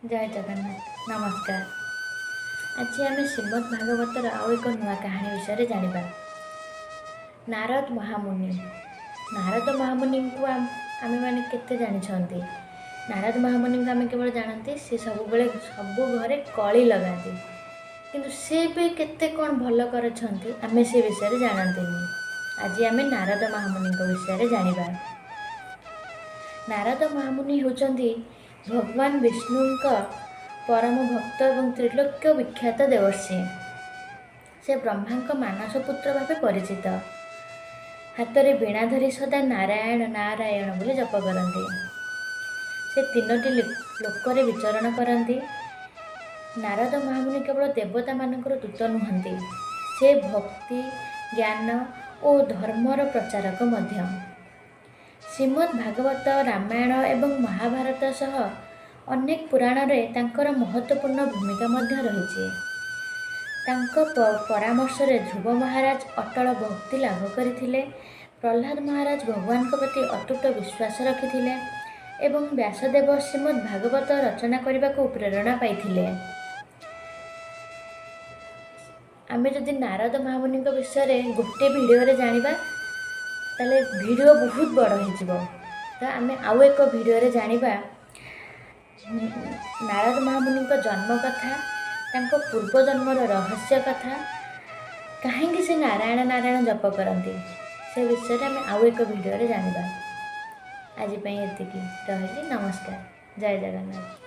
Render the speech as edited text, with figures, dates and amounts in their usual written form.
ଜୟ ଜଗନ୍ନାଥ। ନମସ୍କାର। ଆଜି ଆମେ ଶ୍ରୀମଦ୍ ଭାଗବତର ଆଉ ଏକ ନୂଆ କାହାଣୀ ବିଷୟରେ ଜାଣିବା। ନାରଦ ମହାମୁନି। ନାରଦ ମହାମୁନିଙ୍କୁ ଆମେମାନେ କେତେ ଜାଣିଛନ୍ତି? ନାରଦ ମହାମୁନିଙ୍କୁ ଆମେ କେବଳ ଜାଣନ୍ତି, ସେ ସବୁବେଳେ ସବୁ ଘରେ କଳି ଲଗାନ୍ତି। କିନ୍ତୁ ସେ ବି କେତେ କ'ଣ ଭଲ କରିଛନ୍ତି, ଆମେ ସେ ବିଷୟରେ ଜାଣନ୍ତିନି। ଆଜି ଆମେ ନାରଦ ମହାମୁନିଙ୍କ ବିଷୟରେ ଜାଣିବା। ନାରଦ ମହାମୁନି ହେଉଛନ୍ତି ଭଗବାନ ବିଷ୍ଣୁଙ୍କ ପରମ ଭକ୍ତ ଏବଂ ତ୍ରିଲୋକ୍ୟ ବିଖ୍ୟାତ ଦେବର୍ଷି। ସେ ବ୍ରହ୍ମାଙ୍କ ମାନସ ପୁତ୍ର ଭାବେ ପରିଚିତ। ହାତରେ ବୀଣା ଧରି ସଦା ନାରାୟଣ ନାରାୟଣ ବୋଲି ଜପ କରନ୍ତି। ସେ ତିନୋଟି ଲୋକରେ ବିଚରଣ କରନ୍ତି। ନାରଦ ମହାମୁନି କେବଳ ଦେବତାମାନଙ୍କର ଦୂତ ନୁହନ୍ତି, ସେ ଭକ୍ତି, ଜ୍ଞାନ ଓ ଧର୍ମର ପ୍ରଚାରକ ମଧ୍ୟ। ଶ୍ରୀମଦ୍ ଭାଗବତ, ରାମାୟଣ ଏବଂ ମହାଭାରତ ସହ ଅନେକ ପୁରାଣରେ ତାଙ୍କର ମହତ୍ତ୍ୱପୂର୍ଣ୍ଣ ଭୂମିକା ମଧ୍ୟ ରହିଛି। ତାଙ୍କ ପରାମର୍ଶରେ ଧ୍ରୁବ ମହାରାଜ ଅଟଳ ଭକ୍ତି ଲାଭ କରିଥିଲେ, ପ୍ରହ୍ଲାଦ ମହାରାଜ ଭଗବାନଙ୍କ ପ୍ରତି ଅତୁଟ ବିଶ୍ୱାସ ରଖିଥିଲେ ଏବଂ ବ୍ୟାସଦେବ ଶ୍ରୀମଦ୍ ଭାଗବତ ରଚନା କରିବାକୁ ପ୍ରେରଣା ପାଇଥିଲେ। ଆମେ ଯଦି ନାରଦ ମହାମୁନିଙ୍କ ବିଷୟରେ ଗୋଟେ ଭିଡ଼ିଓରେ ଜାଣିବା, ତାହେଲେ ଭିଡ଼ିଓ ବହୁତ ବଡ଼ ହେଇଯିବ। ତ ଆମେ ଆଉ ଏକ ଭିଡ଼ିଓରେ ଜାଣିବା ନାରଦ ମହାମୁନିଙ୍କ ଜନ୍ମ କଥା, ତାଙ୍କ ପୂର୍ବଜନ୍ମର ରହସ୍ୟ କଥା, କାହିଁକି ସେ ନାରାୟଣ ନାରାୟଣ ଜପ କରନ୍ତି, ସେ ବିଷୟରେ ଆମେ ଆଉ ଏକ ଭିଡ଼ିଓରେ ଜାଣିବା। ଆଜି ପାଇଁ ଏତିକି ରହିଲି। ନମସ୍କାର, ଜୟ ଜଗନ୍ନାଥ।